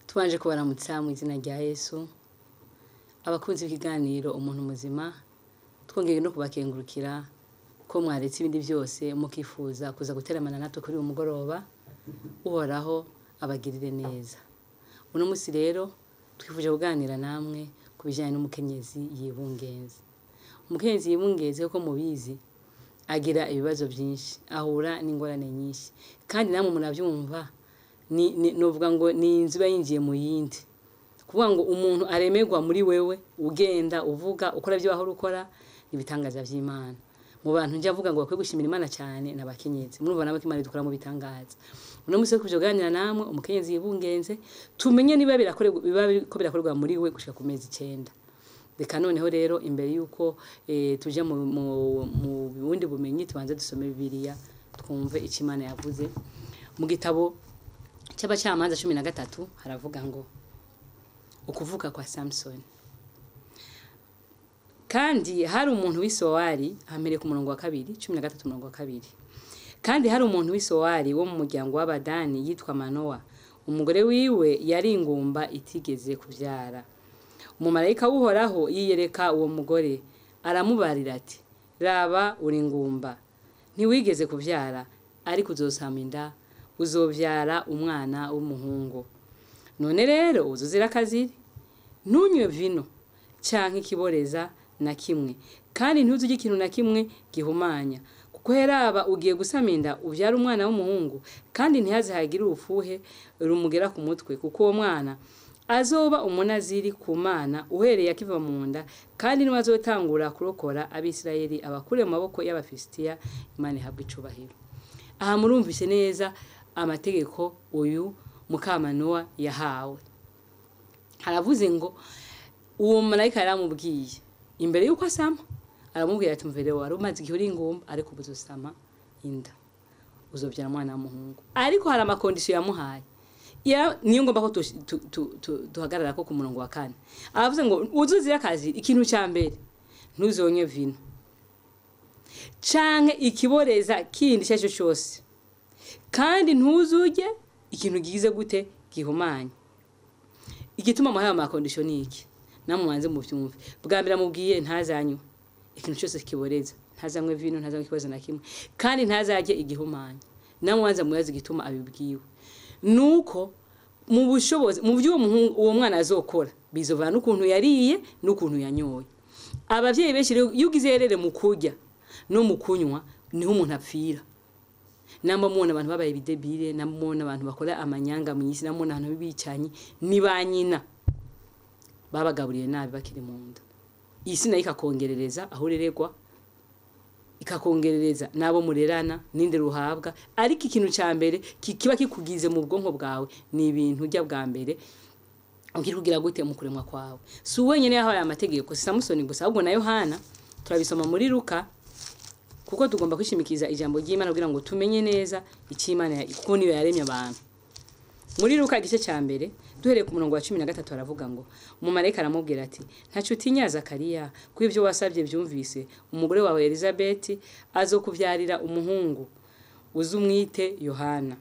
Tubanje kubaramutsa mu izina rya Yesu, abakunzi b'ikiganiro Umuntu Muzima, twongeye no kubakengurukira ko mwaretse ibindi byose mukifuza kuza guteramana natwe kuri uyu mugoroba. Uhoraho abagirire neza. Uno munsi rero twifuje kuganira namwe ku bijyanye n'umukenyezi yibungenze. Umukenyezi yibungenze, kuko mubizi, agira ibibazo byinshi, ahura n'ingorane nyinshi, kandi namwe murabyumva, ni novuga ngo ni inzu iba yinjiye mu yindi. Kuvuga ngo umuntu aremerwa muri wewe, ugenda, uvuga, ukora ibyo wahora ukora, ibitangaza by'Imana. Mu bantu njya avuga ngo bakwiye gushimira Imana cyane n'abakenyezi. Murumva nabo ko Imana idukora mu bitangaza. Uno munsi wo kuganira namwe umukenyezi yibungenze, tumenye niba birakorerwa, biba ko birakorerwa muri we gushika ku mezi 9. Reka noneho rero, imbere yuko tuja mu bundi bumenyi, tubanze dusome Bibiliya, twumve icyo Imana yavuze. Mu gitabo cy'Abacamanza 13 haravuga ngo ukuvuka kwa Samsoni. Kandi hari umuntu w'Isowari, hamere ku murongo wa kabiri, 13 umurongo wa kabiri. Kandi hari umuntu w'Isowari wo mu muryango w'Abadani yitwa Manowa. Umugore wiwe yari ingumba itigeze kubyara. Umumarayika w'Uhoraho yiyereka uwo mugore, aramubarira ati: "Raba, uri ingumba, ntiwigeze kubyara, ariko uzosama inda, uzobyara umwana w'umuhungu. None rero uzuzira akaziri, ntunywe vino canke ikiboreza na kimwe, kandi ntuzurye ikintu na kimwe gihumanya, kuko heraba ugiye gusama inda, ubyara umwana w'umuhungu, kandi ntihaze hagire urufuhe rumugera ku mutwe, kuko uwo mwana azoba umunaziri ku Mana uhereye akiva mu nda, kandi niwe azotangura kurokora Abisirayeli abakure mu maboko y'Abafilisitiya." Imana ihabwa icubahiro. Aha murumvise neza amategeko uyu mukamanowa yahawe. Haravuze ngo uwo malayika yaramubwiye imbere y'uko asama, aramubwira ati: "Mvere, wari umaze igihe uri ingumba, ariko ubu uzosama inda, uzobyara umwana w'umuhungu." Ariko hari ama conditions yamuhaye. Niyo ngomba ko duhagarara ko ku murongo wa kane. Aravuze ngo uzuzira akazi. Ikintu cya mbere, ntuzonye vino canke ikiboreza kindi icyo ari cyo cyose, kandi ntuzurye ikintu gigize gute? Gihumanye. Igituma muhaye ama conditions ni iki? Namubanze muvyumve. Bwa mbere amubwiye ntazanywe ikintu cyose kiboreza, ntazanywe vino, ntazanywe ikibazo na kimwe, kandi ntazarye igihumanya. Namubanza mubaze igituma abibwiwe. Nuko mu bushobozi, mu byo muhungu, uwo mwana azokora, bizovana n'ukuntu yariye n'ukuntu yanyoye. Abavyeyi benshi rero, iyo ugize erreur mu kurya no mu kunywa, niho umuntu apfira. Namba mubona abantu babaye ibi débiles, namba mubona abantu bakora amanyanga mu isi, namba mubona abantu b'ibicanyi, ni ba nyina babagaburiye nabi bakiri mu nda. Isi nayo ikakongerereza aho ureregwa, ikakongerereza n'abo murerana n'indero ruhabwa. Ariko ikintu cya mbere kiba kikugize mu bwonko bwawe ni ibintu ujya bwa mbere ukiri kugira gute mu kuremwa kwawe. Si wenyine yahawe aya mategeko, si Samusoni gusa, ahubwo na Yohana turabisoma muri Luka, kuko tugomba kwishimikiza ijambo ry'Imana kugira ngo tumenye neza icyo Imana kuko niyo yaremye abantu. Muri Luka igice cya mbere, duhereye ku murongo wa 13, aravuga ngo umumarayika aramubwira ati: "Ntacyo utinya, Zakariya, ko ibyo wasabye byumvise. Umugore wawe Elizabeth azokubyarira umuhungu, uzumwite Yohana.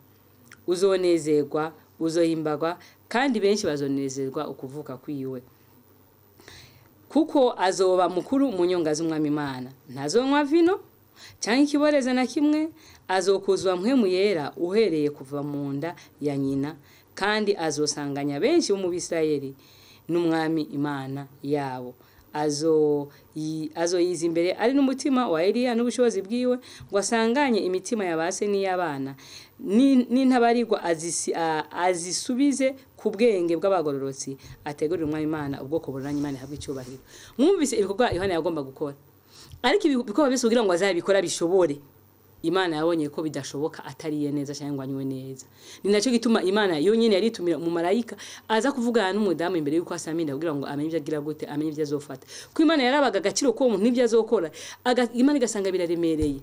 Uzonezerwa, uzohimbagwa, kandi benshi bazonezerwa ukuvuka kwiwe, kuko azoba mukuru mu nyonga z'Umwami Imana. Ntazonywa vino cyangwa ikiboreza na kimwe, azokuzwa Mpwemu Yera uhereye kuva mu nda ya nyina, kandi azosanganya benshi bo mu Bisirayeli n'Umwami Imana yabo. Azoyiza imbere ari n'umutima wa Eliya n'ubushobozi bwiwe, ngo asanganye imitima ya base n'iy'abana n'intabarigwa, azisubize ku bwenge bw'abagororotsi, ategurire Umwami Imana ubwoko buranye." Imana ihabwe icyubahiro. Mwumvise ibikorwa Yohana yagomba gukora, ariko ibikorwa byose kugira ngo azabikora bishobore, Imana yabonye ko bidashoboka atariye neza cyangwa ngo anywe neza. Ni nacyo gituma Imana yonyine yaritumira umumarayika aza kuvugana n'umudamu imbere y'uko asama inda, kugira ngo amenye ibyo agira gute, amenye ibyo azofata, kuko Imana yarabaga agaciro k'uwo muntu n'ibyo azokora, Imana igasanga biraremereye.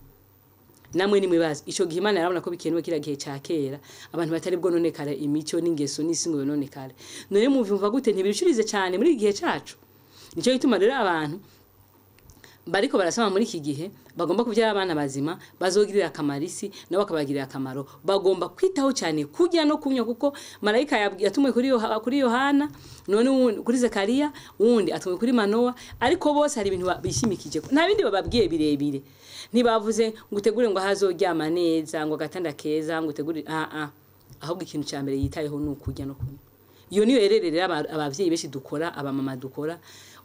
Namwe nimwibaza, ico gihe Imana yarabona ko bikenewe. Kiriya gihe ca kera abantu batari bwononekare, imico n'ingeso n'isi ngo yononekare. None muvyumva gute? Ntibirushirize cyane muri iki gihe cacu? Nico gituma rero abantu Bariko barasoma muri iki gihe bagomba kubyara abana bazima bazogirira akamaro isi nabo bakabagirira akamaro, bagomba kwitaho cyane kurya no kunywa, kuko marayika yatumwe kuri Yohana, none kuri Zakariya, uwundi atumwe kuri Manowa, ariko bose hari ibintu bishimikije, nta bindi bababwiye birebire. Ntibavuze ngo utegure ngo hazoryama neza, ngo agatanda keza, ngo utegure ahubwo ikintu cya mbere yitayeho ni ukurya no kunywa. Iyo niyo ererera abavyeyi benshi dukora, abamama dukora,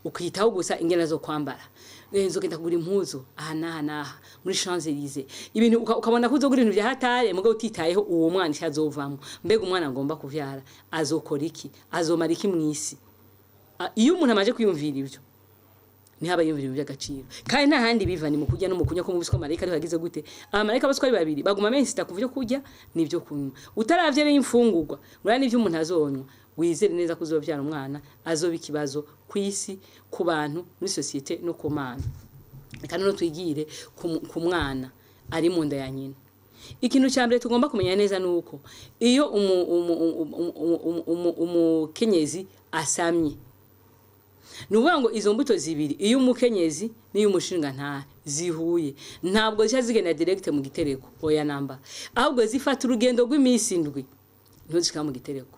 ukitaho gusa ingena zo kwambara, nzogenda kugura impuzu aha n'aha n'aha muri Champs-Élysées, ibintu ukabona ko uzogura ibintu vya hatari, mugabo utitayeho uwo mwana icyo azovamwo. Mbega umwana ngomba kuvyara azokora iki, azomara iki mw'isi? Iyo umuntu amaze kwiyumvira ivyo, niho aba yumvira ibintu by'agaciro, kandi nta handi biva, ni mu kurya no mu kunywa. Ko mu biswa marayika ariho yagize gute? Abamarayika bose uko ari babiri baguma bensita ku byo kurya n'ibyo kunywa. Utaravye rero imfungurwa, urabona n'ivyo umuntu azonywa, wizere neza ko uzovyara umwana azoba ikibazo ku isi, ku bantu, muri sosiyete no ku Mana. Reka noneho twigire ku mwana ari mu nda ya nyina. Ikintu cya mbere tugomba kumenya neza ni uko iyo umukenyezi asamye, ni ukuvuga ngo izo mbuto zibiri, iyo umukenyezi n'iyo umushingantahe zihuye, ntabwo zica zigenda direct mu gitereko, oya namba, ahubwo zifata urugendo rw'iminsi 7 niho zishika mu gitereko.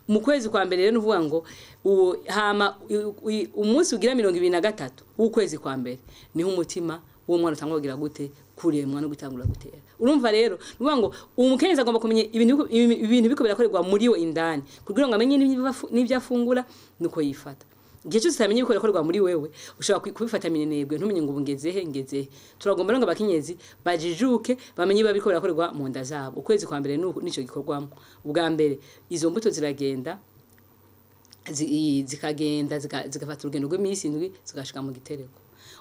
Mu kwezi kwa mbere rero, ni ukuvuga ngo uwo hama umunsi ugira 23 w'ukwezi kwa mbere niho umutima w'umwana utangura kugira gute? Kuremwa no gutangura gutera. Urumva rero, ni ukuvuga ngo umukenyezi agomba kumenya ibintu biko birakorerwa muri we indani, kugira ngo amenye n'ivyo afungura nuko yifata. Igihe cyose utamenye ibiko birakorerwa muri wewe, ushobora kubifata minenebwe, ntumenye ngo ubu ngeze he, ngeze he. Turagomba rero ngo abakenyezi bajijuke, bamenye ibiba biriko birakorerwa mu nda zabo. Ukwezi kwa mbere nico gikorwamo. Ubwa mbere izo mbuto ziragenda, zikagenda zigafata urugendo rw'iminsi 7, zigashika mu gitereko.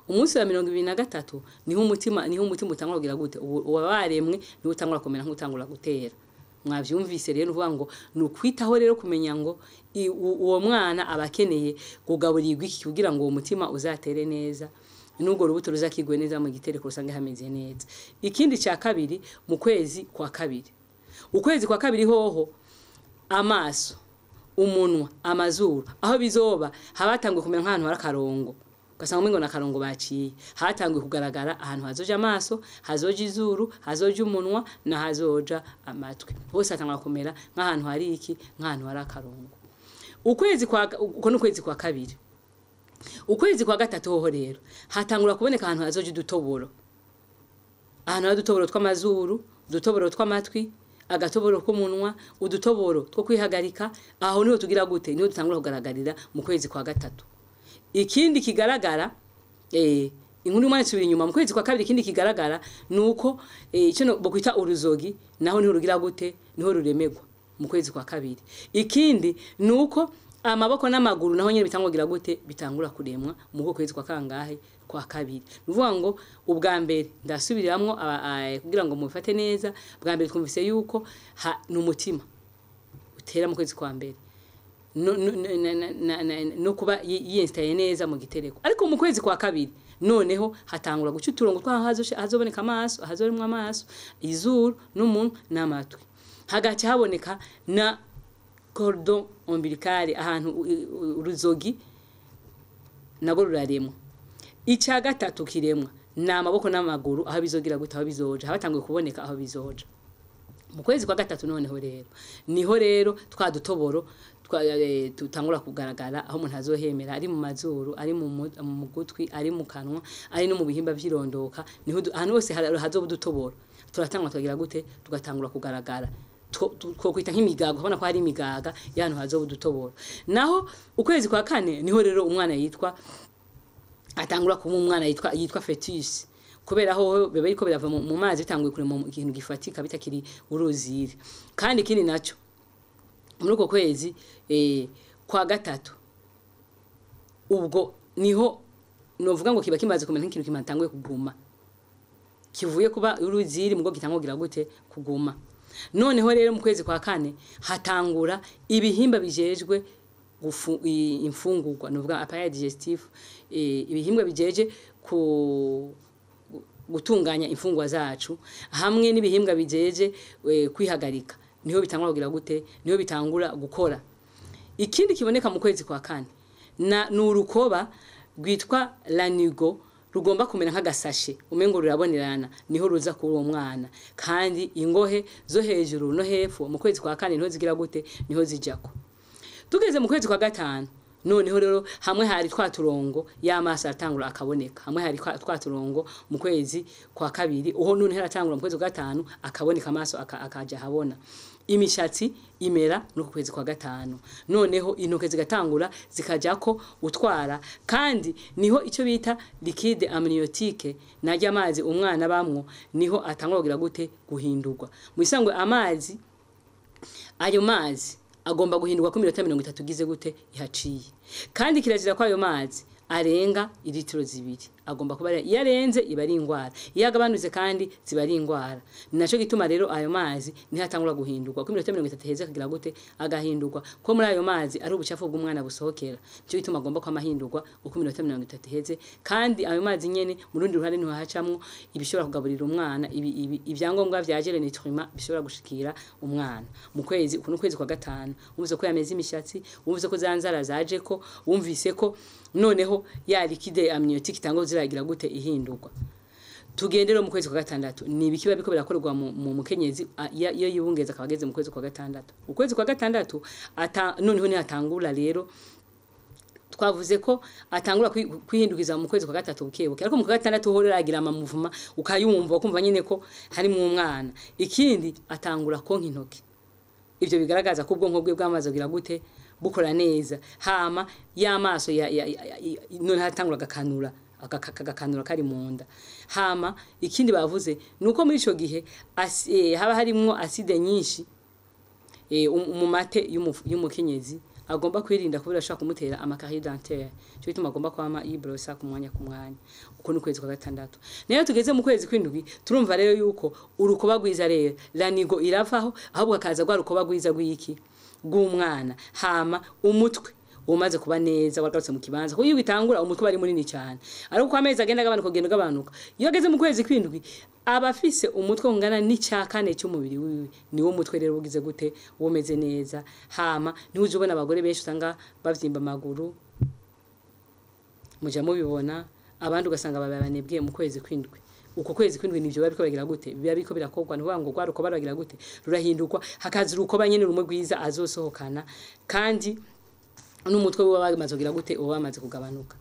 Umunsi wa 23 niho umutima utangura kugira gute? Uba waremwe, niho utangura kumera nk'utangura gutera. Mwavyumvise rero, uvuga ngo ni ukwitaho rero kumenya ngo uwo mwana aba akeneye kugaburirwa iki kugira ngo uwo mutima uzatere neza, n'urwo rubuto ruzakigwe neza mu gitereko, rusange hameze neza. Ikindi cya kabiri, mu kwezi kwa kabiri, ukwezi kwa kabiri hoho amaso, umunwa, amazuru, aho bizoba habatanguye kumera nk'ahantu hari akarongo, ugasanga umengo n'akarongo baciye, hatanguye kugaragara ahantu hazoja amaso, hazoja izuru, hazoja umunwa na hazoja amatwi. Hose hatangura kumera nk'ahantu hari iki, nk'ahantu hari akarongo. Ukwezi kwa uko ni ukwezi kwa kabiri. Ukwezi kwa gatatu hoho rero hatangura kuboneka ahantu hazoja udutoboro, ahantu hari udutoboro tw'amazuru, udutoboro tw'amatwi, agatoboro k'umunwa, udutoboro two kwihagarika. Aho niho tugira gute? Niho dutangura kugaragarira mu kwezi kwa gatatu. Ikindi kigaragara, inkuru y'umwana isubira inyuma mu kwezi kwa kabiri. Ikindi kigaragara nuko icyo bokwita uruzogi, naho niho rugira gute? Niho ruremegwa mu kwezi kwa kabiri. Ikindi nuko amaboko n'amaguru naho nyene bitangwa kugira gute? Bitangura kuremwa mu kwezi kwa kangahe? Kwa kabiri. Nuvuga ngo ubwa mbere, ndasubiramwo kugira ngo mubifate neza, bwa mbere twumvise yuko ni umutima utera mu kwezi kwa mbere no kuba yinstaye neza mu gitereko. Ariko mu kwezi kwa kabiri noneho hatangura guca uturongo twaho hazoboneka amaso, hazoremwa amaso, izuru n'umunwa n'amatwi, hagaca haboneka na cordon ombilical, ahantu uruzogi nago ruraremwa. Icya gatatu kiremwa ni amaboko n'amaguru, aho bizogira gute? Aho bizoja, habatanguye kuboneka aho bizoja mu kwezi kwa gatatu. Noneho rero niho rero twa dutoboro tutangura kugaragara, aho umuntu azohemera, ari mu mazuru, ari mu gutwi, ari mu kanwa, ari no mu bihimba vy'irondoka. Niho ahantu hose hazoba udutoboro turatangwa, tukagira gute? Tugatangura kugaragara, twokwita nk'imigaga, ubona ko hari imigaga y'ahantu hazoba udutoboro. Naho ukwezi kwa kane niho rero umwana yitwa atangura kuba umwana, yitwa fœtus, kubera aho biba biriko birava mu mazi, bitanguye kurema ikintu gifatika, bitakiri uruzire. Kandi ikindi naco, muri uko kwezi kwa gatatu, ubwo niho novuga ngo kiba kimaze kumera nk'ikintu kimatanguye kuguma, kivuye kuba uruziri mugo gitangwa kugira gute? Kuguma. Noneho rero mu kwezi kwa kane hatangura ibihimba bijejwe imfungurwa, nuvuga appareil digestif, ibihimba bijeje ku gutunganya imfungwa zacu, hamwe n'ibihimbwa bijeje kwihagarika, niho bitangura kugira gute? Niho bitangura gukora. Ikindi kiboneka mu kwezi kwa kane na ni urukoba. rwitwa lanugo rugomba kumera nk'agasashe, umengo rurabonerana, niho ruza kuri uwo mwana. Kandi ingohe zo hejuru no hepfo mu kwezi kwa kane niho zigira gute, niho zijako. Tugeze mu kwezi kwa gatanu noneho rero hamwe hari twa turongo y'amaso aratangura akaboneka, hamwe hari twa turongo mu kwezi kwa kabiri, uho noneho aratangura mu kwezi kwa gatanu akaboneka amaso akaja habona. Imishatsi imera no ku kwezi kwa gatanu, noneho intoke zigatangura zikajako utwara. Kandi niho icyo bita liquide amniotique, najya amazi umwana bamwo niho atangura kugira gute, guhindurwa. Mu isangwe amazi, ayo mazi agomba guhindurwa ku minota 30 gize gute ihaciye. Kandi kirazira ko ayo mazi arenga litiro 2, agomba kuba iyo arenze iba ari ingwara, iyo agabanutse kandi ziba ari ingwara. Ni naco gituma rero ayo mazi niho atangura guhindurwa ku minota 30 heze akagira gute, agahindurwa, ko muri ayo mazi ari ubucafu bw'umwana busohokera. Nico gituma agomba ko amahindurwa uko minota 30 heze. Kandi ayo mazi nyene mu rundi ruhande niho hacamwo ibishobora kugaburira umwana, ibyangombwa vya gere nutriments bishobora gushikira umwana mu kwezi uku n'ukwezi kwa gatanu. Wumvise ko yameze imishatsi, wumvise ko zanzara zaje, ko wumvise ko noneho ya liquide amniotique itangwa ziragira gute, ihindurwa. Tugendere mu kwezi kwa gatandatu, ni ibiki biba biko birakorwa mu mukenyezi iyo yibungeza akaba ageze mu kwezi kwa gatandatu? Ukwezi kwa gatandatu ata noneho nihatangura rero, twavuze ko atangura kwihindukiza mu kwezi kwa gatatu bukebuke, ariko mu kwa gatandatu ho rero agira ama mouvements ukayumva, ukumva nyine ko harimo umwana. Ikindi, atangura konka intoki, ivyo bigaragaza ko ubwonko bwe bwamaze kugira gute, bukora neza. Hama y'amaso ya none hatangura agakanura, agakanura kari mu nda. Hama ikindi bavuze nuko muri ico gihe haba harimwo acide nyinshi mu mate y'umukenyezi, agomba kwirinda kubera ashobora kumutera ama caries dentaires. Cyo gituma agomba kwama yibrosa ku mwanya ku mwanya. Uko ni kwezi kwa gatandatu. Nayo tugeze mu kwezi kw'indwi, turumva rero yuko urukoba rwiza rero lanugo iravaho, ahubwo akaza rwa rukoba rwiza rw'iki, rw'umwana. Hama umutwe umaze kuba neza, wagarutse mu kibanza, kuko iyo bitangura umutwe bari munini cyane, ariko uko amezi agenda agabanuka, ugenda ugabanuka. Iyo ageze mu kwezi kw'indwi aba afise umutwe ungana n'icya kane cy'umubiri wiwe. Niwo mutwe rero ugize gute, womeze neza. Hama niho uje ubona abagore benshi usanga bavyimba amaguru, muja mubibona, abandi ugasanga babanebwe mu kwezi kw'indwi. Uko kwezi kw'indwi nivyo biba biriko biragira gute, biba biriko birakorwa. Ni ngo rwa rukoba ruragira gute, rurahindurwa, hakaza urukoba nyene rumwe rwiza azosohokana, kandi n'umutwe wiwe bamaze kugira gute, uba wamaze kugabanuka.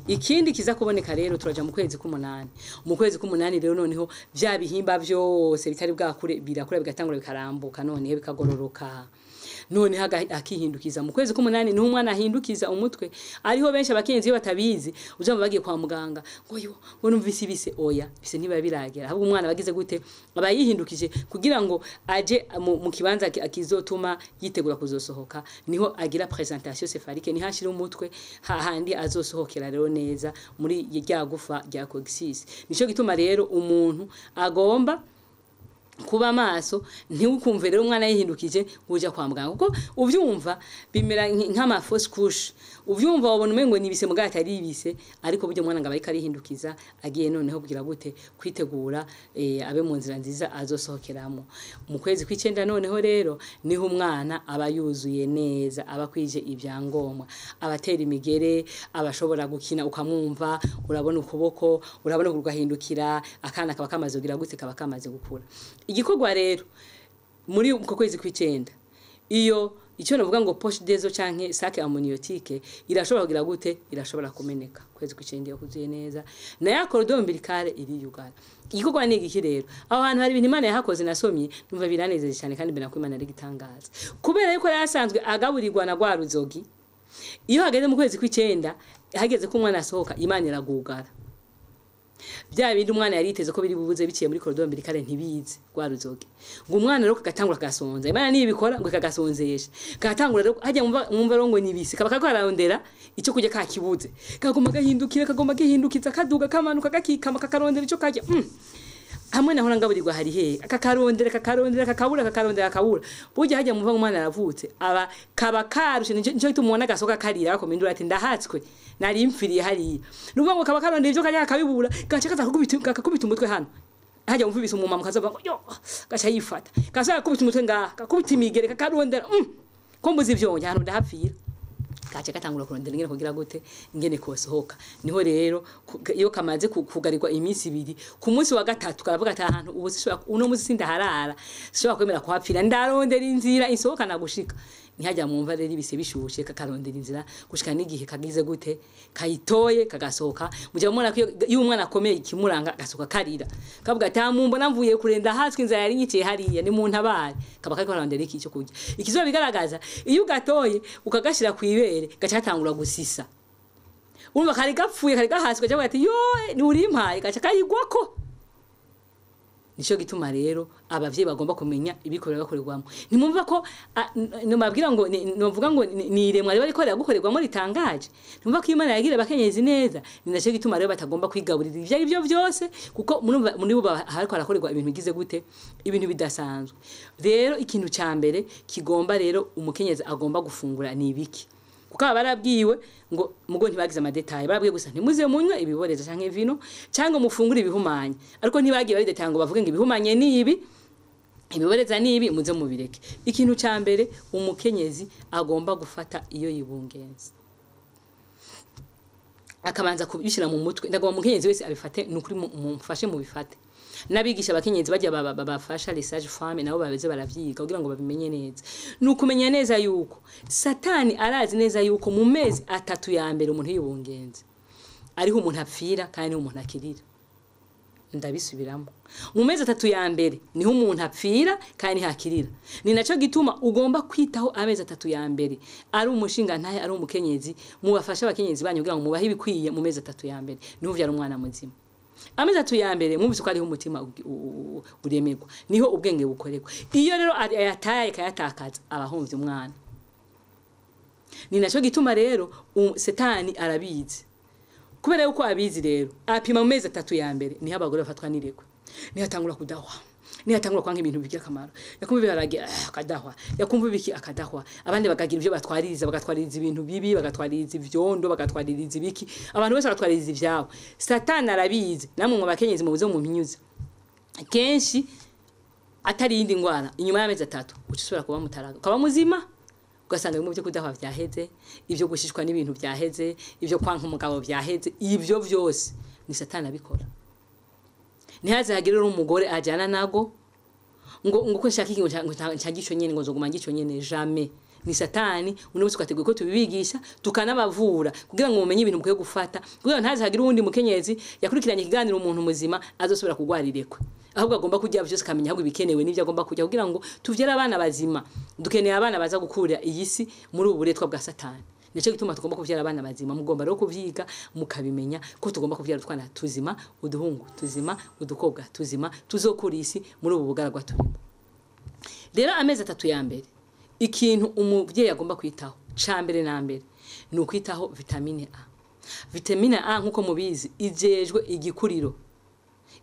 Ikindi kiza kuboneka rero, turaja mu kwezi k'umunani. Mu kwezi k'umunani rero noneho vya bihimba vyose bitari bwakure birakura, bigatangura bikarambuka, noneho bikagororoka, noneho akihindukiza. Mu kwezi k'umunani niho umwana ahindukiza umutwe. Ariho benshi abakenyezi iyo batabizi uzumva bagiye kwa muganga ngo yo ngo numvise ibise. Oya, bise ntiba biragera, ahubwo umwana bagize gute, aba yihindukije kugira ngo aje mu kibanza kizotuma yitegura kuzosohoka. Niho agira présentation céphalique, niho ashira umutwe hahandi azosohokera rero neza muri rya gufa rya coccyx. Nico gituma rero umuntu agomba kuba maso. Ntiwukumve rero umwana yihindukije ngo uja kwa muganga, kuko uvyumva bimera nk'ama fausse couche. Uvyumva wabona umengo ni ibise, mugabo atari ibise, ariko buryo umwana ngo aba ariko arihindukiza, agiye noneho kugira gute, kwitegura abe mu nzira nziza azosohokeramo. Mu kwezi kw'icenda noneho rero niho umwana aba yuzuye neza, aba akwije ibyangombwa, abatera imigere, abashobora gukina, ukamwumva, urabona ukuboko, urabona kugahindukira, akana kaba kamaze kugira gute, kaba kamaze gukura. Igikorwa rero muri uko kwezi kw'icenda, iyo icyo navuga ngo poche des eaux canke sac amniotique irashobora kugira gute, irashobora kumeneka. Kwezi kw'icenda iyo kuzuye neza, na ya cordon ombilical iriyugara. Igikorwa ni igiki rero? Aho hantu hari ibintu Imana yahakoze, nasomye numva biranezeje cyane, kandi mbona ko Imana ari gitangaza, kubera yuko yari asanzwe agaburirwa na rwa ruzogi. Iyo hageze mu kwezi kw'icenda, hageze ko umwana asohoka, Imana iragugara bya bindi umwana yari yiteze ko biri bubuze biciye muri cordon ombilical, ntibize rwa ruzogi, ngo umwana rero kagatangura kagasonza. Imana nibikora ngo kagasonzesha, kagatangura rero hajya mwumva rero ngo nibise kaba kararondera icyo kurya kakibuze, kaguma gahindukira, kaguma gihindukiza, kaduga, kamanuka, gakikama, kakarondera icyo karya. Hamwe naho ngaburirwa hari hehe? Akakarondera, kakarondera, kakabura, kakarondera, kakabura. Burya hajya muva umwana aravutse aba kaba karushe, nico gituma umwana gasoka karira akomindura ati ndahatswe, nari mfiriye hariya. Nuvuga ngo kaba karondera ivyo karya kakabibura, gaca kaza kukubita, kakakubita umutwe hano. Hajya umvise umumama kazavuga ngo yo, gaca yifata, gaca gakubita umutwe ngaha, gakubita imigere, kakarondera, ko mbuze ivyonja hano, ndahapfira. Kace katangura kurondera ingene kugira gute, ingene kosohoka. Niho rero iyo kamaze kugarirwa iminsi ibiri, ku munsi wa gatatu karavuga ati ahantu ubu sishobora, uno munsi sindaharara, sishobora kwemera kuhapfira, ndarondera inzira insohoka nagushika. Ntihajya mwumva rero ibise bishushe, kakarondera inzira gushika n'igihe kagize gute, kayitoye kagasohoka. Mujya mubona ko iyo umwana akomeye ikimuranga agasohoka karira, kavuga ati mumbona mvuye kurenda hatswe, inzara yari nyiciye hariya, ni mu ntabare. Kaba kariko karondera iki cyo kurya. Ikizoba bigaragaza iyo ugatoye ukagashira kwibere, gaca katangura gusisa. Urumva kari gapfuye, kari gahaswe, gaca ati yo ni urimpaye, gaca kayigwako. Nico gituma rero abavyeyi bagomba kumenya ibikorera bakorerwamo. Nimumva ko nomabwira ngo novuga ngo ni iremwa riba rikorera gukorerwamo ritangaje. Nimumva ko Imana yagira abakenyezi neza, ni naco gituma rero batagomba kwigaburira ivyo ari byo byose, kuko muri bo hariko harakorerwa ibintu bigize gute, ibintu bidasanzwe. Rero ikintu ca mbere kigomba rero umukenyezi agomba gufungura ni ibiki? Kuko barabwiwe ngo mugo ntibagize amadetail, barabwiwe gusa ntimuze munywe ibiboreza canke vino cyangwa mufungure ibihumanye, ariko ntibagiye babidetail ngo bavuge ngo ibihumanye ni ibi, ibiboreza ni ibi, muze mubireke. Ikintu ca mbere umukenyezi agomba gufata iyo yibungenze, akabanza kubishira mu mutwe. Ndagomba umukenyezi wese abifate, nukuri mumfashe mubifate. Nabigisha abakenyezi bajya babafasha les sages femmes nabo babeze baravyiga kugira ngo babimenye neza. Nukumenya neza yuko Satani arazi neza yuko mu mezi atatu ya mbere umuntu yibungenze ariho umuntu apfira kandi umuntu akirira. Ndabisubiramo, mu mezi atatu ya mbere niho umuntu apfira kandi hakirira. Ni naco gituma ugomba kwitaho amezi atatu ya mbere, ari umushinga ntahe ari umukenyezi, mubafasha abakenyezi banyu kugira ngo mubahe ibikwiye mu mezi atatu ya mbere, niho uvyara umwana muzima. Amezi atatu ya mbere mwumvise ko ariho umutima uremerwa, niho ubwenge bukorerwa. Iyo rero ayataye akayatakaza abahomvye umwana. Ni naco gituma rero Satani arabizi. Kubera yuko abizi rero apima mu mezi atatu ya mbere niho abagore bafatwa n'irekwe, niho atangura kudahwa, niho atangura kwanka ibintu bigira akamaro. Yakumva ibiharage akadahwa, yakumva ibiki akadahwa. Abandi bakagira ivyo batwaririza, bagatwaririza ibintu bibi, bagatwaririza ivyondo, bagatwaririza ibiki, abantu bose bagatwaririza ivyabo. Satani arabizi. Namwe mu bakenyezi mubuze mu mpinyuza kenshi atari yindi ngwara, inyuma y'amezi atatu ucisubira kuba mutaraga, ukaba muzima, ugasanga bimwe byo kudahwa vyaheze, ivyo gushishwa n'ibintu vyaheze, ivyo kwanka umugabo vyaheze. Ivyo vyose ni Satani abikora. Ntihaze hagire umugore ajana nago ngo ko nshaka iki, ngo nshaka nyene, ngo nzoguma ngico nyene, jamais. Ni Satani. Uno munsi twateguye ko tubibigisha tukanabavura kugira ngo mumenye ibintu mukwiye gufata, kugira ngo ntaze hagire uwundi mukenyezi yakurikiranye ikiganiro umuntu muzima azosubira kugwarirekwe, ahubwo agomba kurya byose akamenya ahubwo ibikenewe n'ivyo agomba kurya, kugira ngo tuvyere abana bazima. Dukeneye abana baza gukura iyi si muri ubu buretwa bwa Satani. Nico gituma tugomba kuvyara abana bazima. Mugomba rero kuvyiga mukabimenya ko tugomba kuvyara utwana tuzima, uduhungu tuzima, udukobwa tuzima, tuzokura isi muri ubu bugaragwa turimo. Rero amezi atatu ya mbere ikintu umuvyeyi agomba kwitaho ca mbere na mbere ni ukwitaho vitamine A. Vitamine A nkuko mubizi ijejwe igikuriro,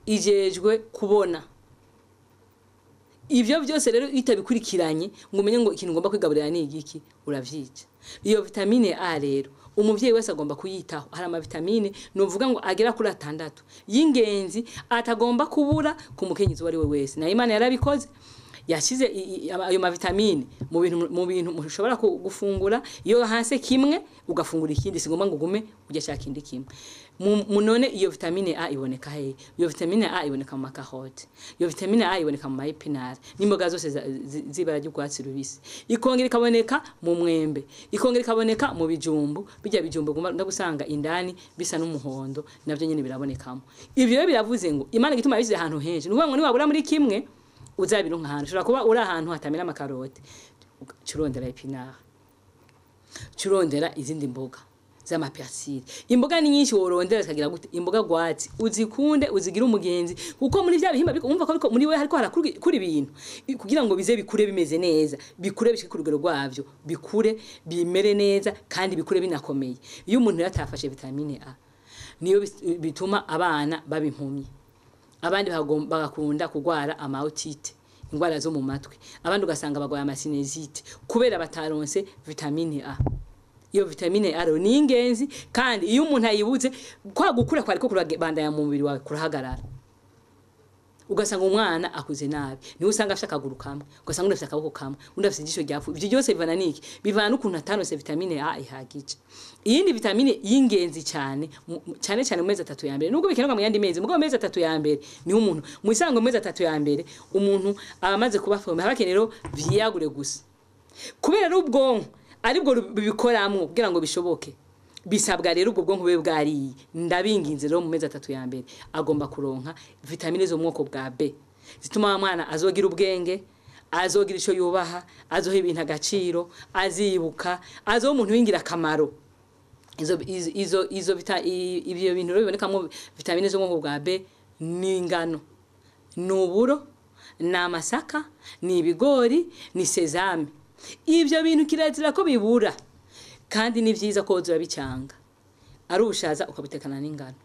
ijejwe kubona. Ivyo byose rero itabikurikiranye ngo umenye ngo ikintu ngomba kwigaburira ni igiki, uravyica. Iyo vitamine A rero umuvyeyi wese agomba kuyitaho. Hari ama vitamine nuvuga ngo agera kuri 6 y'ingenzi atagomba kubura ku mukenyezi wari we wese. Na Imana yarabikoze, yashize ayo ma vitamine mu bintu mushobora gufungura. Iyo hanse kimwe ugafungura ikindi, singomba ngo ugume ujya shaka ikindi kimwe. Munone iyo vitamine A iboneka he? Iyo vitamine A iboneka mu makarote, iyo vitamine A iboneka mu mayepinari n'imboga zose zibara ry'urwatsi rubisi, ikongera ikaboneka mu mwembe, ikongera ikaboneka mu bijumbu. Bijya bijumbu ndagusanga indani bisa n'umuhondo, navyo nyene birabonekamo. Ivyo rero biravuze ngo Imana igituma yabishyize ahantu henshi, nuvuga ngo niwabura muri kimwe uzabironka ahantu. Ushobora kuba uri ahantu hatamera amakarote, curondera epinari, curondera izindi mboga z'amapersile. Imboga ni nyinshi worondera zikagira gute, imboga gwatsi uzikunde, uzigira umugenzi, kuko muri vya bihimba umva ko muri we hariko harakura ibintu kugira ngo bize bikure bimeze neza, bikure bishike ku rugero rwavyo, bikure bimere neza kandi bikure binakomeye. Iyo umuntu yatafashe vitamine A niyo bituma abana babimpumye, abandi bagakunda kugwara amaotite, ingwara zo mu matwi, abandi ugasanga bagwaye amasinezite kubera bataronse vitamine A. Iyo vitamine A ni ingenzi, kandi iyo umuntu ayibuze kwa gukura kwariko kurabandanya mu mubiri wawe kurahagarara. Ugasanga umwana akuze nabi, niwe usanga afite akaguru kamwe, ugasanga undi afite akaboko kamwe, undi afite ijisho ryapfuye. Ivyo byose bivana niki? Bivana n'ukuntu atanose vitamine A ihagije. Iyindi vitamine y'ingenzi cyane, cyane cyane mu mezi 3 ya mbere, nubwo bikenerwa mu yandi mezi, mugabo mu mezi 3 ya mbere niho umuntu mu isango, mu mezi 3 ya mbere umuntu aba amaze kuba formé, haba hakenewe rero vyiyagure gusa. Kubera ari ubwonko aribwo bibikoramwo kugira ngo bishoboke, bisabwa rero ubwo bwonko bube bwariye. Ndabinginze rero, mu mezi 3 ya mbere agomba kuronka vitamine zo mu bwoko bwa B zituma wa mwana azogira ubwenge, azogira ico yubaha, azoha ibintu agaciro, azibuka, azoba umuntu w'ingirakamaro. Izo, ibyo bintu rero bibonekamo vitamine zo mu bwoko bwa B ni ingano, ni uburo, ni amasaka, ni ibigori, ni sésame. Ibyo bintu kirazira ko bibura, kandi ni vyiza ko woza urabicanga. Ari ubushaza ukabutekana n'ingano,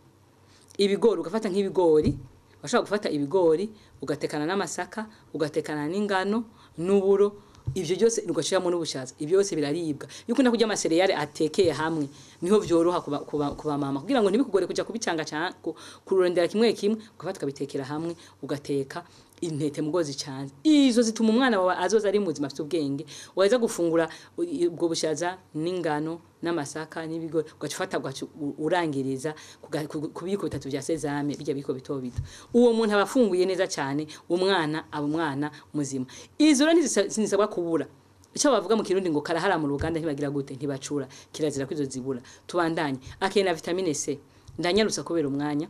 ibigori ugafata nk'ibigori, washobora gufata ibigori ugatekana n'amasaka, ugatekana n'ingano n'uburo, ivyo byose ugashiramo n'ubushaza, ibyo byose biraribwa. Iyo ukunda kurya ama céréales atekeye hamwe, niho vyoroha kuba mama, kugira ngo ntibikugore kuja kubicanga canke kurondera kimwe kimwe, ugafata ukabitekera hamwe, ugateka intete mugozi canze. Izo zituma umwana wawe azoza ari muzima, afite ubwenge. Waheza gufungura ubwo bushaza n'ingano n'amasaka n'ibigori, ugaca ufata ugaca urangiriza ku biyiko bitatu vya sésame, bijya biko bito bito. Uwo muntu aba afunguye neza cyane, umwana aba umwana muzima. Izo rero ntizisabwa kubura. Icyo bavuga mu Kirundi ngo karahara mu ruganda ntibagira gute? Ntibacura. Kirazira ko izo zibura. Tubandanye. Akena vitamine C. Ndanyarutsa kubera umwanya.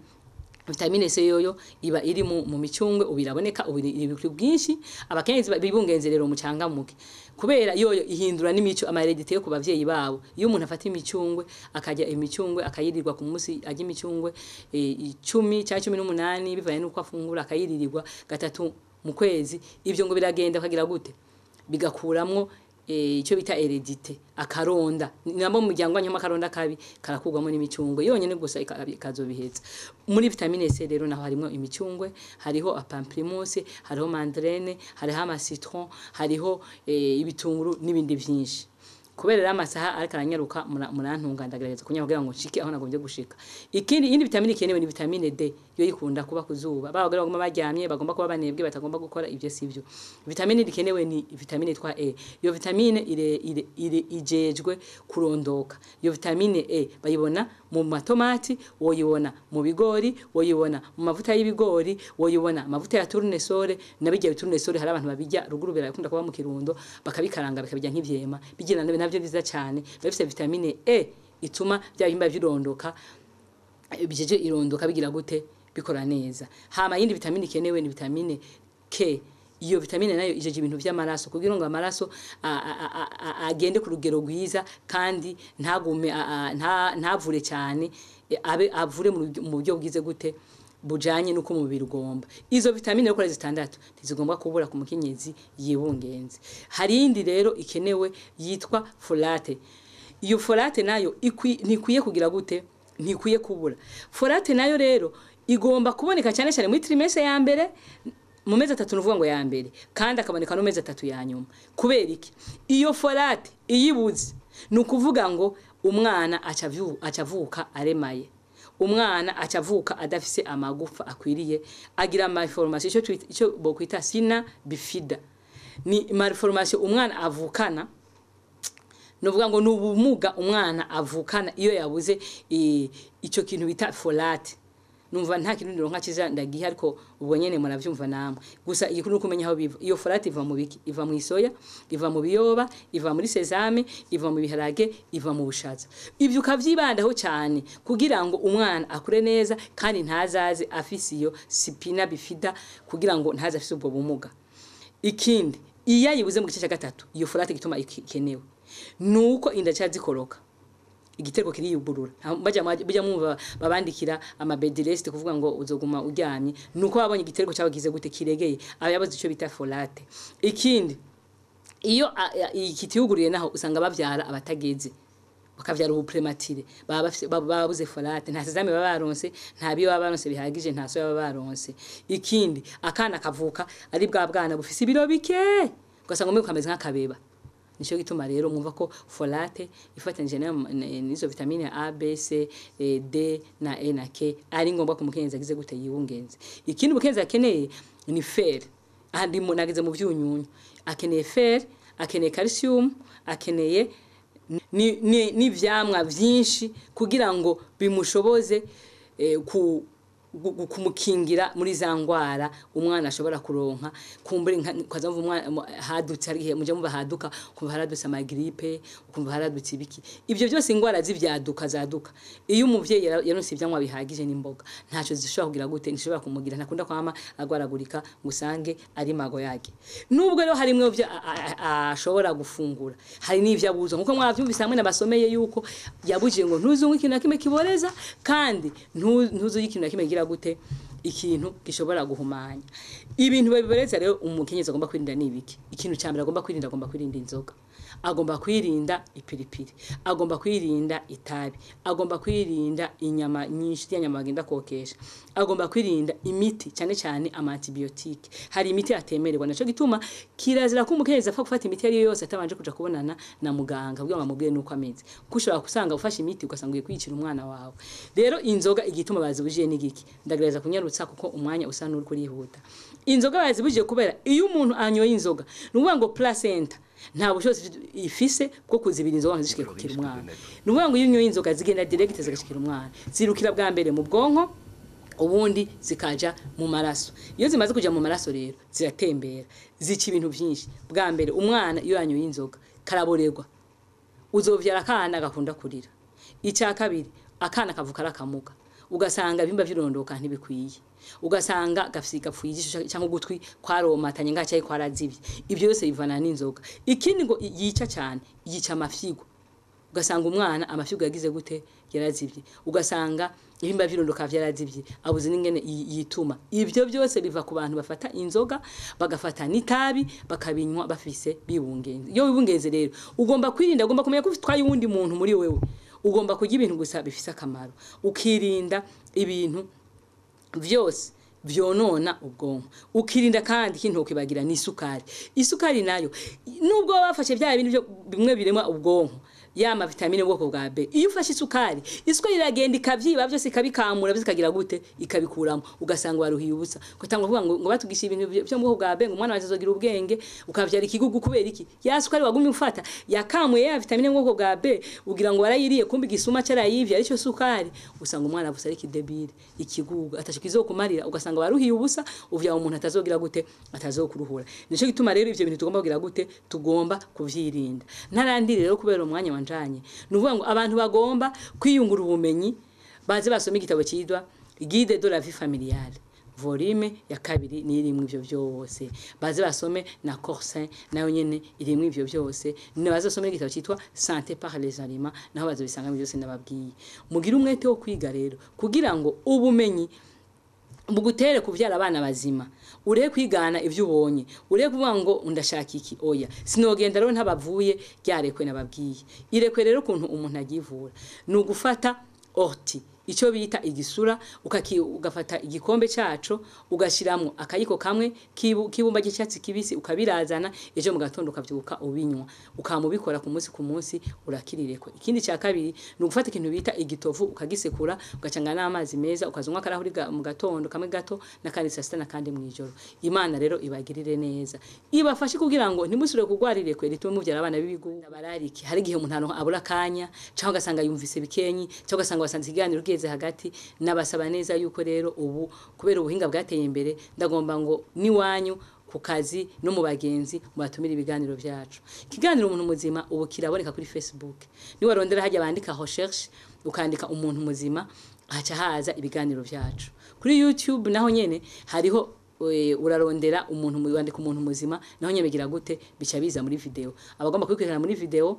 Vitamine C yoyo iba iri mu micungwe, ubu iraboneka, ubu iri ku bwinshi. Abakenyezi bibungenze rero mucangamuke, kubera yoyo ihindura n'imico, ama hérédité yo ku bavyeyi babo. Iyo umuntu afata imicungwe, akarya imicungwe, akayirirwa ku munsi, arya imicungwe 10 cyangwa 18 bivanye n'uko afungura, akayiririrwa gatatu mu kwezi, ivyo ngo biragenda bakagira gute? Bigakuramwo icyo bita hérédité, akaronda. Nabo mu muryango wanyu akaronda kabi karakugwamo n'imicungwe yonyene gusa, ikazobiheza. Muri vitamine C rero naho harimo imicungwe, hariho pamplemousse, hariho mandarine, hariho ama citron, hariho ibitunguru n'ibindi vyinshi. Kubera rero amasaha ariko aranyaruka, murantunga, ndagerageza kunyara kugira ngo nshike aho nagombye gushika. Ikindi, iyindi vitamine ikenewe ni vitamine D. Yo ikunda kuba kuzuba. Ba bagore baguma baryamye, bagomba kuba banebwe, batagomba gukora, ibyo sivyo. Vitamine ikenewe ni vitamine yitwa E. Iyo vitamine ire ijejwe kurondoka. Iyo vitamine E bayibona mu matomati, woyibona mu bigori, woyibona mu mavuta y'ibigori, woyibona amavuta ya tournesol. Nabijya tournesol hari abantu babijya ruguru, birakunda kuba mu Kirundo, bakabikaranga bakabijya nk'ivyema, bigira nabyo byiza cyane. Bafite vitamine E ituma bya bihimba birondoka, bijeje irondoka bigira gute? Bikora neza. Hama yindi vitamine ikenewe ni vitamine K. Iyo vitamine nayo ijeje ibintu vy'amaraso, kugira ngo amaraso agende ku rugero rwiza kandi ntagume ntavure cyane, abe avure mu buryo bwize gute? Bujanye nuko umubiri ugomba. Izo vitamine rero zitandatu ntizigomba kubura ku mukenyezi yibungenze. Hari iyindi rero ikenewe yitwa folate. Iyo folate nayo ntikwiye kugira gute? Ntikwiye kubura. Folate nayo rero igomba kuboneka cyane cyane muri trimestre ya mbere, mu mezi 3 nuvuga ngo ya mbere, kandi akaboneka no mezi 3 ya nyuma. Kubera iki? Iyo folate iyibuze, ni ukuvuga ngo umwana acavuka aremaye, umwana acavuka adafise amagufa akwiriye, agira malformation, ico bokwita spina bifida. Ni malformation umwana avukana, nuvuga ngo ni ubumuga umwana avukana iyo yabuze ico kintu bita folate. Numva nta kintu ndironka kiza ndagiha, ariko ubwo nyene muravyumva namwe. Gusa igikuru nuko aho biva. Iyo folate iva mu biki? Iva mu isoya, iva mu biyoba, iva muri sésame, iva mu biharage, iva mu bushaza. Ivyo ukavyibandaho cyane kugira ngo umwana akure neza kandi ntazaze afise iyo spina bifida, kugira ngo ntaze afise ubwo bumuga. Ikindi, iyo ayibuze mu gice cya gatatu, iyo folate, gituma ikenewe nuko inda zikoroka, igitereko kiriyugurura. Bajya mwumva babandikira ama bed rest, kuvuga ngo uzoguma uryamye, nuko babonye igitereko cyawe gize gute? Kiregeye. Aba yabuze ico bita folate. Ikindi, iyo kitiyuguriye naho usanga bavyara abatageze, bakavyara ubu prématuré, baba babuze folate, nta sésame baba baronse, nta biyo baba baronse bihagije, nta soya baba baronse. Ikindi, akana kavuka ari bwa bwana bufise ibiro bike, ugasanga umwe kameze nk'akabeba. Nico gituma rero mwumva ko folate ifatanije n'izo vitamine A, B, C, D na E na K ari ngombwa ku mukenyezi agize gute yibungenze. Ikindi umukenyezi akeneye ni fer. Ahandi nageze mu vyunyunyu. Akeneye fer, akeneye calcium, akeneye n'ivyamwa vyinshi kugira ngo bimushoboze kumukingira muri za ngwara umwana ashobora kuronka. Kumbure ukaza wumva umwana hadutse, hari igihe muja mumva haduka, ukumva haradutse amagripe, ukumva haradutse ibiki. Ivyo byose ingwara z'ivyaduka zaduka. Iyo umuvyeyi yaronse ivyamwa bihagije n'imboga, ntaco zishobora kugira gute, ntishobora kumugira, ntakunda kwama agwaragurika ngo usange ari mago yake. Nubwo rero harimwo ivyo ashobora gufungura, hari n'ivyo abuzwa, nkuko mwavyumvise hamwe nabasomeye yuko yabujije ngo ntuzungwe ikintu na kimwe kiboreza, kandi ntuzurye ikintu na kimwe kigira gute, ikintu gishobora guhumanya. Ibintu babiboreza rero umukenyezi agomba kwirinda ni ibiki? Ikintu ca mbere agomba kwirinda, agomba kwirinda inzoga, agomba kwirinda ipiripiri, agomba kwirinda itabi, agomba kwirinda inyama nyinshi, ya nyama bagenda kokesha, agomba kwirinda imiti cyane cyane ama antibiotique. Hari imiti atemererwa, naco gituma kirazira ko umukenyezi apfa gufata imiti ari yo yose atabanje kuja kubonana na muganga kugira ngo amubwire nuko ameze, kuko ushobora gusanga ufashe imiti ugasanga ugiye kwicira umwana wawe. Rero inzoga igituma bazibujije ni giki? Ndagerageza kunyarutsa kuko umwanya usa n'uri kurihuta. Inzoga bazibujije kubera iyo umuntu anyoye inzoga, ni ukuvuga ngo placenta nta bushobozi ifise bwo kuzibira inzoga ngo zishike kukira umwana. Ni ukuvuga ngo iyo unyoye inzoga zigenda direct zigashikira umwana, zirukira bwa mbere mu bwonko, ubundi zikaja mu maraso. Iyo zimaze kuja mu maraso rero ziratembera, zica ibintu byinshi. Bwa mbere umwana iyo yanyoye inzoga karaborerwa, uzovyara akana gakunda kurira. Icya kabiri akana kavuka arakamuga, ugasanga ibimba vy'irondoka ntibikwiye, ugasanga gapfuye ijisho cyangwa ugutwi kwaromatanye ngacaye kwarazivye. Ibyo byose bivana n'inzoga. Ikindi ngo yica cyane, yica amafyigo, ugasanga umwana amafyigo yagize gute, yarazivye, ugasanga ibimba vy'irondoka vyarazivye, abuze n'ingene yituma. Ibyo byose biva ku bantu bafata inzoga, bagafata n'itabi, bakabinywa bafise bibungenze. Iyo wibungenze rero ugomba kwirinda, ugomba kumenya ko utwaye uwundi muntu muri wewe. Ugomba kurya ibintu gusa bifise akamaro, ukirinda ibintu vyose vyonona ubwonko, ukirinda kandi ikintu kibagira ni isukari. Isukari nayo nubwo bafashe bya bintu byo bimwe birema ubwonko, ya ma vitamine ubwoko bwa B, iyo ufashe isukari, isukari iragenda ikavyiba byose, ikabikamura byose, ikagira gute, ikabikuramo, ugasanga waruhiye ubusa. Kutangwa kuvuga ngo batugisha ibintu byo mu bwoko bwa B ngo umwana wawe azogira ubwenge, ukavyara ikigugu. Kubera iki? Ya sukari wagumye ufata yakamuye ya vitamine mu bwoko bwa B, ugira ngo warayiriye, kumbi igisuma carayivye arico sukari. Usanga umwana avusa ari kidebile, ikigugu atashika kumarira, ugasanga waruhiye ubusa, uvya umuntu atazogira gute, atazokuruhura. Nico gituma rero ivyo bintu tugomba kugira gute, tugomba kuvyirinda. Ntarandire rero kubera umwanya wanjanye, ni ukuvuga ngo abantu bagomba kwiyungura ubumenyi baze basome igitabo cyitwa Guide de la vie familiale, volume ya 2, ni irimwe ivyo byose. Baze basome na Corsin, nayo nyene irimwe ivyo byose. Ne baze basome igitabo cyitwa Santé par les aliments, naho bazobisanga byose nababwiye. Mugire umwete wo kwiga rero kugira ngo ubumenyi bugutere kuvyara abana bazima, ureke kwigana ivyo ubonye, ureke kuvuga ngo ndashaka iki, oya sinogenda rero ntabavuye ryarekwe nababwiye. Irekwe rero ukuntu umuntu agivura ni ugufata orti, icyo bita igisura, ugafata igikombe cyaco ugashiramwo akayiko kamwe k'ibumba ry'icyatsi kibisi, ukabirazana, ejo mu gatondo ukavyuka ubinywa, ukamubikora ku munsi ku munsi, urakirireko. Ikindi cya kabiri ni ugufata ikintu bita igitovu, ukagisekura, ugacanga n'amazi meza, ukazanywa akarahuri mu gatondo kamwe gato, n'akandi saa sita, n'akandi mw'ijoro. Imana rero ibagirire neza, ibafashe kugira ngo ntimusubire kurwara irekwe ritume muvyara abana b'ibigugu. Barariki hari igihe umuntu abura akanya, cyangwa ugasanga yumvise bikenyi, cyangwa ugasanga wasanze ikiganiro kigeze hagati. Nabasaba neza yuko rero ubu kubera ubuhinga bwateye imbere, ndagomba ngo niwanyu ku kazi no mu bagenzi mubatumire ibiganiro byacu. Ikiganiro umuntu muzima ubu kiraboneka kuri Facebook. Niwarondera hajya bandika recherche, ukandika umuntu muzima, haca haza ibiganiro byacu. Kuri YouTube naho nyene hariho, urarondera umuntu, wandika umuntu muzima, naho nyene bigira gute, bica biza muri video. Abagomba kubikurikirana muri video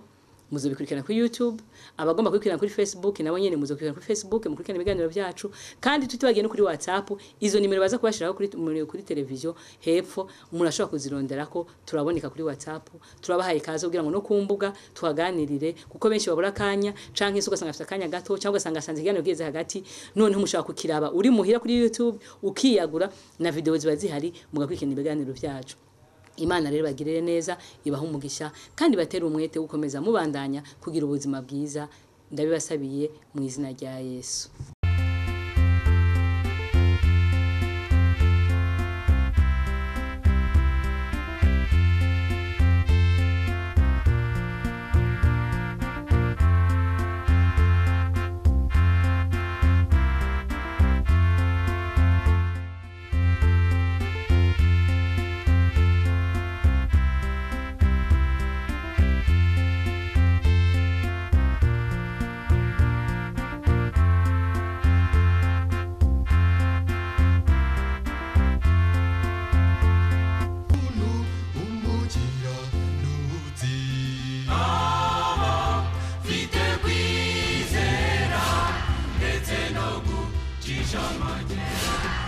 muzobikurikirana kuri YouTube, abagomba kubikurikirana kuri Facebook nabo nyene muzobikurikirana kuri Facebook, mukurikirana ibiganiro byacu. Kandi tutibagiye no kuri WhatsApp, izo nimero baza kubashiraho kuri television hepfo, umuntu ashobora kuzironderako. Turaboneka kuri WhatsApp, turabahaye ikaze kugira ngo no kumbuga tuhaganirire, kuko benshi babura akanya, canke se ugasanga afite akanya gato, cyangwa ugasanga asanze ikiganiro kigeze hagati. Noneho mushobora kukiraba uri muhira kuri YouTube, ukiyagura na video ziba zihari, mugakurikirana ibiganiro byacu. Imana rero bagirire neza, ibaha umugisha kandi batere umwete wo gukomeza mubandanya kugira ubuzima bwiza. Ndabibasabiye mu izina rya Yesu. Mfite kwizera ndetse no gucisha make.